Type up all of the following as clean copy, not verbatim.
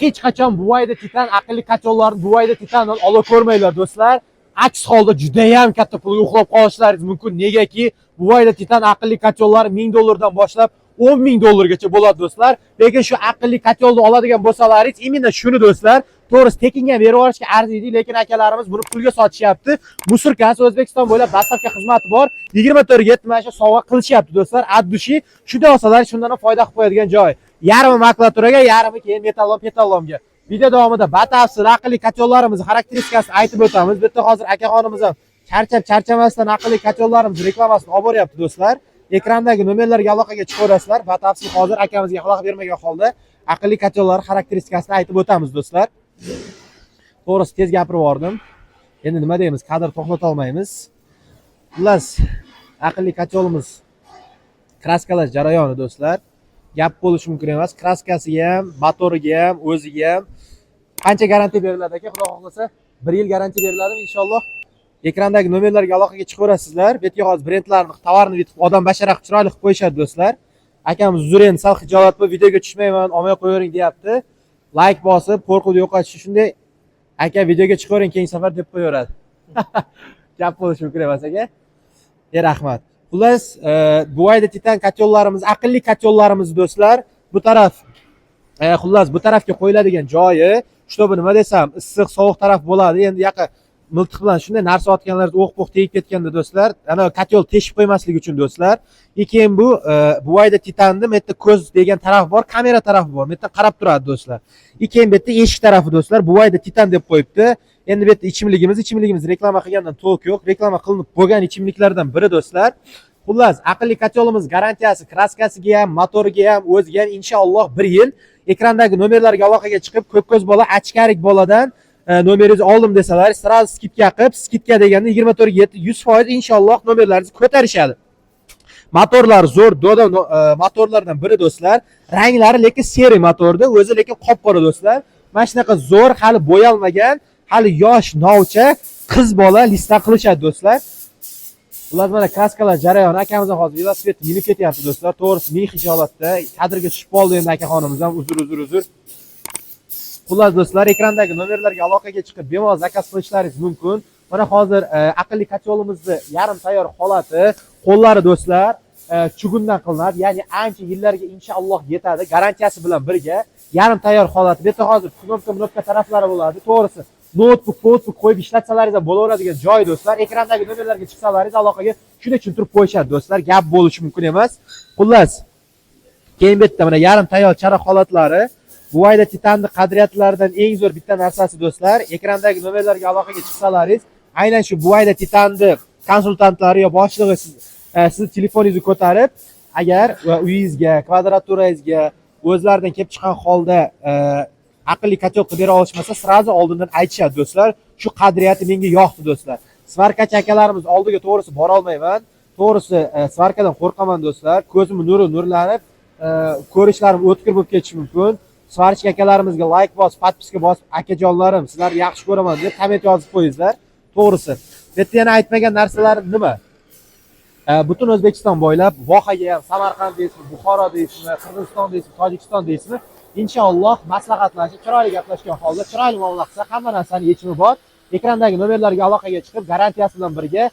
Hech qachon Buvayda Titan aqlli kotellarni Buvayda Titandan ola ko'rmanglar, do'stlar. Aks holda judayam katta pulga uxlab qolishlaringiz mumkin. Negaki Buvayda Titan aqlli kotellar 1000 dollardan boshlab 10 ming dollargacha bo'ladi, do'stlar. Lekin shu aqlli kotelni oladigan bo'lsalaringiz, именно shuni, do'stlar, to'g'risi tekinga berib yuborishga arziydi, lekin akalarimiz buni pulga sotishyapti. Мусорка si O'zbekiston bo'ylab доставка xizmati bor. 24 ga mana shu sovg'a qilishyapti, do'stlar. От души shunday olsalar, shundan ham foyda qilib qo'yadigan joy. Yarmi makulaturaga, yarmi keyin metallom petallomga. Video davomida batafsil aqlli kotellarimiz xarakteristikasini aytib o'tamiz. Bu yerda hozir akaxonimiz ham charchab charchamasdan aqlli kotellarimiz reklamasini olib boryapti, do'stlar. Ekrandagi nomerlarga aloqaga chiqaverasizlar. Batafsil hozir akamizga xalaqit bermagan holda aqlli kotellar xarakteristikasini aytib o'tamiz, do'stlar. To'g'risi tez gapirib yubordim. Endi nima deymiz, kadr to'xtata olmaymiz. Xullas, aqlli kotelimiz kraskalash jarayoni, do'stlar. Gap bo'lishi mumkin emas. Kraskasiga ham, motoriga ham, o'ziga ham qancha garantiya beriladi, aka, xudo xohlasa? 1 yil garantiya beriladimi inshaalloh? Ekrandagi nomerlarga aloqaga chiqaverasizlar. Bu yerga hozir brendlarni, tovarni bitib, odam bashara qilib, chiroyli qilib qo'yishadi, do'stlar. Akamiz uzr, endi sal xijolat bo'lib, videoga tushmayman, olmay qo'yavering deyapti. Layk bosib, qo'rquvni yo'qotish shunday aka, videoga chiqavering keyingi safar deb qo'yaveradi. Gap bo'lishi mumkin emas, aka. Rahmat. Xullas, Buvayda Titan kotellarimiz, aqlli kotellarimiz, do'stlar, bu taraf xullas bu tarafga qo'yiladigan joyi, чтобы nima desam, issiq sovuq taraf bo'ladi. Endi yaqa miltiq bilan shunday narsa otganlar o'q po'q tegib ketganda, do'stlar, ana kotel teshib qo'ymasligi uchun, do'stlar. И keyin bu Buvayda Titanni bu yerda ko'z degan taraf bor, kamera tarafi bor. Bu yerdan qarab turadi, do'stlar. И keyin bu yerda eshik tarafi, do'stlar, Buvayda Titan deb qo'yibdi. Endi bu yerda ichimligimiz reklama qilgandan толк yo'q. Reklama qilinib bo'lgan ichimliklardan biri, do'stlar. Xullas, aqlli kotelimiz garantiyasi kraskasiga ham, motoriga ham, o'ziga ham inshaalloh 1 yil. Ekrandagi nomerlarga aloqaga chiqib, ko'k ko'z bola, achkarik boladan nomeringizni oldim desalar, сразу скидка qilib, скидка deganda 24 ga 7 100% inshaalloh nomerlaringizni ko'tarishadi. Motorlar zo'r, doda motorlardan biri, do'stlar. Ranglari lekin серый motorda, o'zi lekin qop-qora, do'stlar. Mana shunaqa zo'r, hali bo'yalmagan, hali yosh novcha qiz bola lista qilishadi, do'stlar. Ular mana kraskalar jarayoni. Akamiz ham hozir velosiped minib ketyapti, do'stlar. To'g'risi ming xijolatda kadrga tushib qoldi endi akaxonimiz ham. Uzr, uzr, uzr. Xullas, do'stlar, ekrandagi nomerlarga aloqaga chiqib bemalol zakaz qilishlaringiz mumkin. Mana hozir aqlli kotelimizni yarim tayyor holati, qo'llari, do'stlar, чугун dan qilinadi, ya'ni ancha yillarga inshaalloh yetadi, garantiyasi bilan birga yarim tayyor holati. Bu yerda hozir knopka knopka taraflari bo'ladi. To'g'risi noutbuk, noutbuk qo'yib ishlatsalaringiz ham bo'laveradigan joy, do'stlar. Ekrandagi nomerlarga chiqsalaringiz aloqaga shunday tushuntirib qo'yishadi, do'stlar. Gap bo'lishi mumkin emas. Xullas, keyin bu yerda mana yarim tayyor chara holatlari. Buvayda Titanni qadriyatlaridan eng zo'r bitta narsasi, do'stlar, ekrandagi nomerlarga aloqaga chiqsalaringiz, aynan shu Buvayda Titanni konsultantlari yo boshlig'i sizni telefoningizni ko'tarib, agar va uyingizga, kvadraturangizga o'zlaridan kelib chiqqan holda aqlli kotel qilib bera olishmasa, сразу oldindan aytishadi, do'stlar. Shu qadriyati menga yoqdi, do'stlar. Сварка chi akalarimiz oldiga to'g'risi borolmayman. To'g'risi сварка dan qo'rqaman, do'stlar. Ko'zim nuri nurlanib, ko'rishlarim o'tkir bo'lib ketishi mumkin. Сварщик akalarimizga layk bosib, подписка bosib, akajonlarim, sizlarni yaxshi ko'raman deb komment yozib qo'yingizlar. To'g'risi. Bu yerda yana aytmagan narsalarim nima? Butun O'zbekiston bo'ylab vohaga ham, Samarqand deysizmi, Buxoro deysizmi, Qirg'iziston deysizmi, Tojikiston deysizmi, inshaalloh maslahatlashib, chiroyli gaplashgan holda, chiroyli muomala qilsa, hamma narsani yechimi bor. Ekrandagi nomerlarga aloqaga chiqib, garantiyasi bilan birga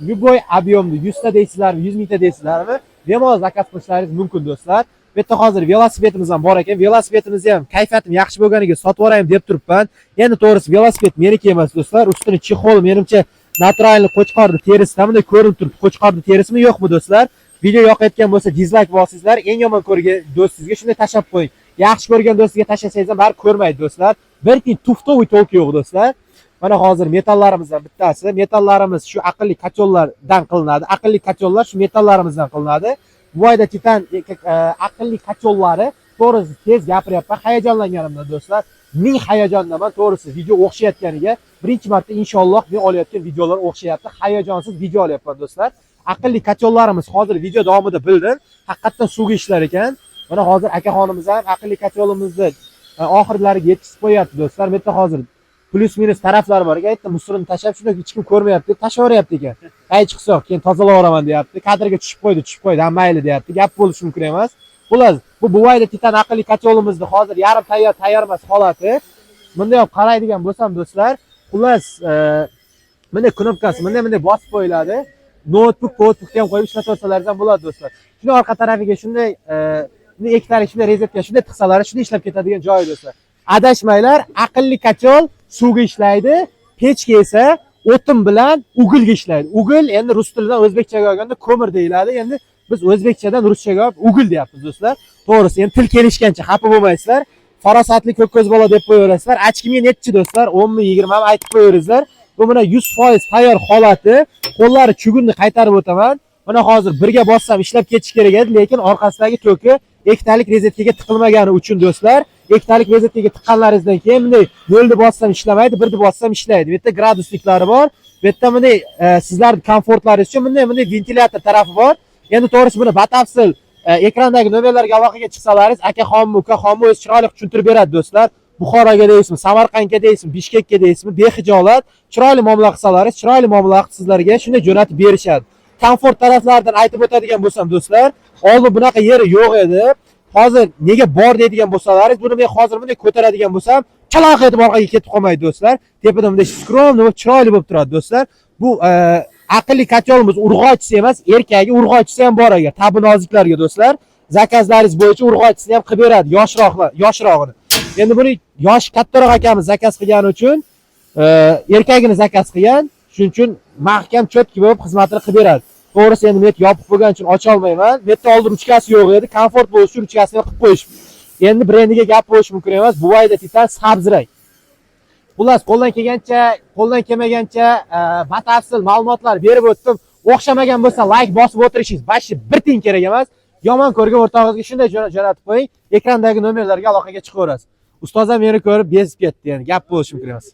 любой объем ni 100 ta deysizlarmi, 100 mingta deysizlarmi, bemalol zakaz qilishlaringiz mumkin, do'stlar. Bu yerda hozir velosipedimiz ham bor ekan. Velosipedimizni ham kayfiyatim yaxshi bo'lganiga sotib yuboraymi deb turibman. Endi to'g'risi velosiped meniki emas, do'stlar. Ustini чехол menimcha натуральный qo'chqorni terisidan bunday ko'rinib turibdi. Qo'chqorni terisimi, yo'qmi, do'stlar? Video yoqayotgan bo'lsa дизлайк bosingizlar. Eng yomon ko'rgan do'stingizga shunday tashlab qo'ying. Yaxshi ko'rgan do'stiga tashlasangiz ham baribir ko'rmaydi, do'stlar. Bir tiyin туфтовый толк yo'q, do'stlar. Mana hozir metallarimizdan bittasi. Metallarimiz shu aqlli kotellardan qilinadi. Aqlli kotellar shu metallarimizdan qilinadi. Buvayda Titan aqlli kotellari, to'g'risi tez gapiryapman, hayajonlanganimdan, do'stlar. Ming hayajondaman, to'g'risi video o'xshayotganiga. Birinchi marta inshaalloh men olayotgan videolar o'xshayapti. Hayajonsiz video olyapman, do'stlar. Aqlli kotellarimiz hozir video davomida bildim. Haqiqatdan suvga ishlar ekan. Mana hozir akaxonimiz ham aqlli kotelimizni oxirlariga yetkazib qo'yapti, do'stlar. Bu yerda hozir плюс минус taraflari bor ekan. Aytdim, мусор ini tashlab, shunday hech kim ko'rmayapti deb tashlayveryapti ekan. Ay chiqsa, keyin tozalab yuboraman deyapti. Kadrga tushib qo'ydi, tushib qo'ydi. Ha, mayli deyapti. Gap bo'lishi mumkin emas. Xullas, bu Buvayda Titan aqlli котёл imizni hozir yarim tayyor, tayyor emas holati. Bunday olib qaraydigan bo'lsam, do'stlar, xullas, bunday knopkasi bunday bunday bosib qo'yiladi. Noutbuk, noutbukni ham qo'yib ishlataversalaringiz ham bo'ladi, do'stlar. Shuni orqa tarafiga shunday bunday ikkitalik shunday rozetka shunday tiqsalar, shunday ishlab ketadigan joyi, do'stlar. Adashmanglar, aqlli котёл suvga ishlaydi, pechka esa o'tin bilan уголь ga ishlaydi. Уголь endi rus tilidan o'zbekchaga olganda ko'mir deyiladi. Endi biz o'zbekchadan ruschaga olib уголь deyapmiz, do'stlar. To'g'risi, endi til kelishgancha, xafa bo'lmaysizlar. Farosatli ko'k bola deb qo'yaverasizlar. Ochkimga nechi, do'stlar? 10 mi, 20 mi aytib qo'yaverasizlar. Bu mana 100% tayyor holati. Qo'llari чугун ni qaytarib o'taman. Mana hozir birga bossam ishlab ketish kerak edi, lekin orqasidagi toki ikkitalik rozetkaga tiqilmagani uchun, do'stlar, ikkitalik rozetkaga tiqqanlaringizdan keyin bunday nolni bossam ishlamaydi, birni bossam ishlaydi. Bu yerda градусник lari bor. Bu yerda bunday sizlarning komfortlaringiz uchun bunday bunday ventilyator tarafi bor. Endi to'g'risi buni batafsil ekrandagi nomerlarga aloqaga chiqsalaringiz, akaxonmi, ukaxonmi, o'zi chiroyli tushuntirib beradi, do'stlar. Buxoroga deysizmi, Samarqandga deysizmi, Bishkekka deysizmi, behijolat chiroyli muomala qilsalaringiz, chiroyli muomala qilib sizlarga shunday jo'natib berishadi. Komfort taraflaridan aytib o'tadigan bo'lsam, do'stlar, oldin bunaqa yeri yo'q edi. Hozir nega bor deydigan bo'lsalaringiz, buni men hozir bunday ko'taradigan bo'lsam, chaloq etib orqaga ketib qolmaydi, do'stlar. Tepada bunday скромный bo'lib, chiroyli bo'lib turadi, do'stlar. Bu aqlli котёл imiz urg'ochisi emas, erkagi urg'ochisi ham bor agar tabi noziklarga, do'stlar. Заказ laringiz bo'yicha urg'ochisini ham qilib beradi, yoshroqlar, yoshrog'ini. Endi buni yoshi kattaroq akamiz заказ qilgani uchun erkagini заказ qilgan, shuning uchun mahkam, чёткий bo'lib xizmatini qilib beradi. To'g'risi, endi men yopiq bo'lgani uchun ocha olmayman. Bu yerda oldin ruchkasi yo'q edi, komfort bo'lishi uchun ruchkasini qilib qo'yishibdi. Endi brendiga gap bo'lishi mumkin emas. Buvayda Titan sabz rang. Xullas, qo'ldan kelgancha, qo'ldan kelmagancha batafsil ma'lumotlar berib o'tdim. O'xshamagan bo'lsa, layk bosib o'tirishingiz вообще bir tiyin kerak emas. Yomon ko'rgan o'rtog'ingizga shunday jo'natib qo'ying. Ekrandagi nomerlarga aloqaga chiqaverasiz. Ustoz ham meni ko'rib bezib ketdi, ya'ni gap bo'lishi mumkin emas.